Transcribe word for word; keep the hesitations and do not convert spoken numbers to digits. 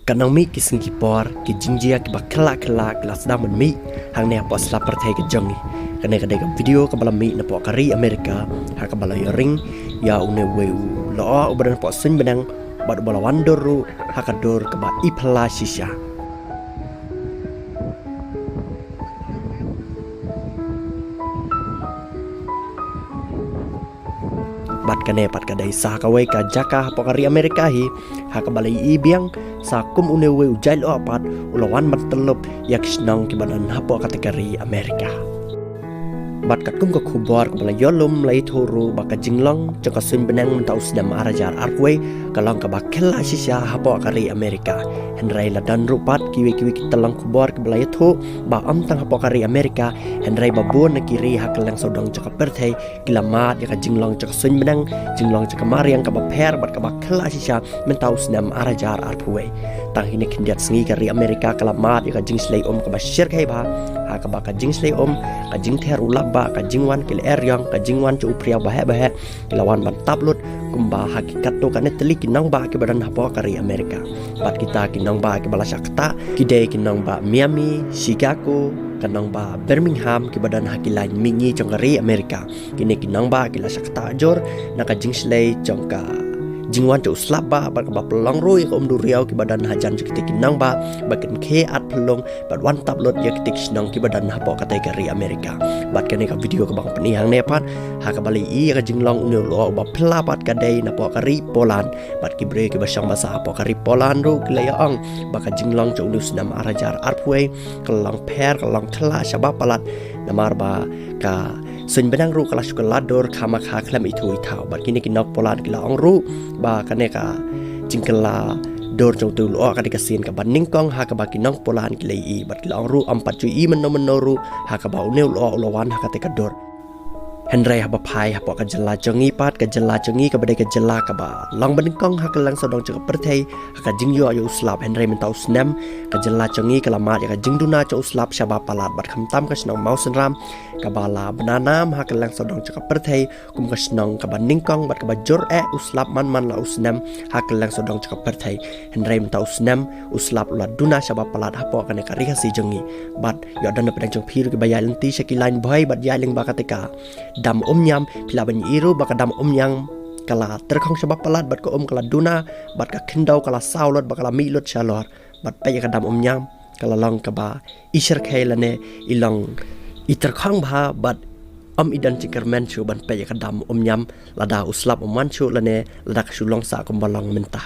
Katba nang mih ki sngi ki por, ki jingjia kiba khlak khlak ki la sdang ban mih hangne hapoh sla pyrthei ka jong ngi. Kane ka dei ka video kaba la mih napoh ka ri America, ha kaba la ïaring ïa une uwei u lyoh uba don hapoh suiñ bneng bad uba la wan dur ruh ha ka dur kaba iphylla shisha. Bad kane pat ka dei sa kawei ka jaka hapoh ka ri America hi, ha kaba la ïohi biang sa kum une uwei u jait lyoh pat u la wan ban tyllup ïa ki shnong kiba don hapoh kata ka ri America. Bad katkum ka khubor kaba la ïoh lum la ïathuh ruh ba ka jinglong jong ka suiñ bneng mynta u snem ar hajar arphew wei ka long kaba khlak shisha hapoh ka ri America. Hynrei la don ruh pat kiwei kiwei ki tyllong khubor kiba la ïathuh ba ym tang hapoh ka ri America, hynrei ba bun na ki ri ha kylleng sawdong jong ka pyrthei ki la mad ïa ka jinglong jong ka suiñ bneng, jinglong jong ka mariang kaba pher bad kaba khlak shisha mynta u snem ar hajar arphew wei. Tang hi ne khyndiat sngi ka ri America ka la mad ïa ka jingshlei um kaba shyrkhei bha, ha kaba ka jingshlei um, ka jingther u lap bah, ka jingwan ki lyer ïong, ka jingwan jong u phriaw baheh baheh, ki la wan ban tap lut kumba ha ki katto katne tylli ki nongbah kiba don hapoh ka ri America. Bad kita ki nongbah kiba la shah ktah ki dei ki nongbah Miami, Chicago, ka nongbah Birmingham kiba don ha ki lain mihngi jong ka ri America. Kine ki nongbah ki la shah ktah jur na ka jingshlei jong ka jingwan jong u slap bah bad kaba pynlong ruh ïa ka um duriaw kiba don hajan jong kite ki nongbah, ba kin khie at phyllung bad wan tap lut ïa kite ki shnong kiba don hapoh kata ka ri America. Bad kane ka video kaba nga pyni hangne pat, ha kaba la ïohi ïa ka jinglong une u lyoh uba phylla pat ka dei napoh ka ri Poland. Bad ki briew kiba shong basa hapoh ka ri Poland ruh ki la ïa ong ba ka jinglong jong une u snem ar hajar arphew wei ka long pher, ka long khlak shaba palat, namar ba ka suiñ bneng ruh ka la shu kylla dur khamkha khlem ithuh ithaw. Bad kine ki nong Poland ki la ong ruh ba kane ka jingkylla dur jong utu u lyoh ka dei ka sien kaba nyngkong ha kaba ki nong Poland ki la ïohi, bad ki la ong ruh ym pat ju ïohi mynno mynno ruh ha kaba une u lyoh u la wan ha kata ka dur. Hynrei haba phai hapoh ka jylla jong ngi pat, ka jylla jong ngi kaba dei ka jylla kaba long ba nyngkong ha kylleng sawdong jong ka pyrthei ha ka jingïoh ïa u slap, hynrei mynta u snem ka jylla jong ngi ka la mad ïa ka jingduna jong u slap shaba palat. Bad khamtam ka shnong Mawsynram kaba la bna nam ha kylleng sawdong jong ka pyrthei kum ka shnong kaba nyngkong bad kaba jur eh u slap man man la u snem ha kylleng sawdong jong ka pyrthei, hynrei mynta u snem u slap u la duna shaba palat hapoh kane ka ri Khasi jong ngi. Bad ïoh don napdeng jong phi ruh kiba ïaid lynti sha ki lain Bhoi bad ïaid lyngba kata ka dam Umïam, phi lah ban ïohi ruh ba ka dam Umïam ka la tyrkhong shaba palat bad ka um ka la duna bad ka khyndew ka la saw lut bad ka la mih lut shalor. Bad peit ïa ka dam Umïam ka la long kaba i shyrkhei lane i long i tyrkhong bha bad ym i don jingkyrmen shuh ban peit ïa ka dam Umïam lada u slap um wan shuh lane lada ka shu long sah kumba long mynta.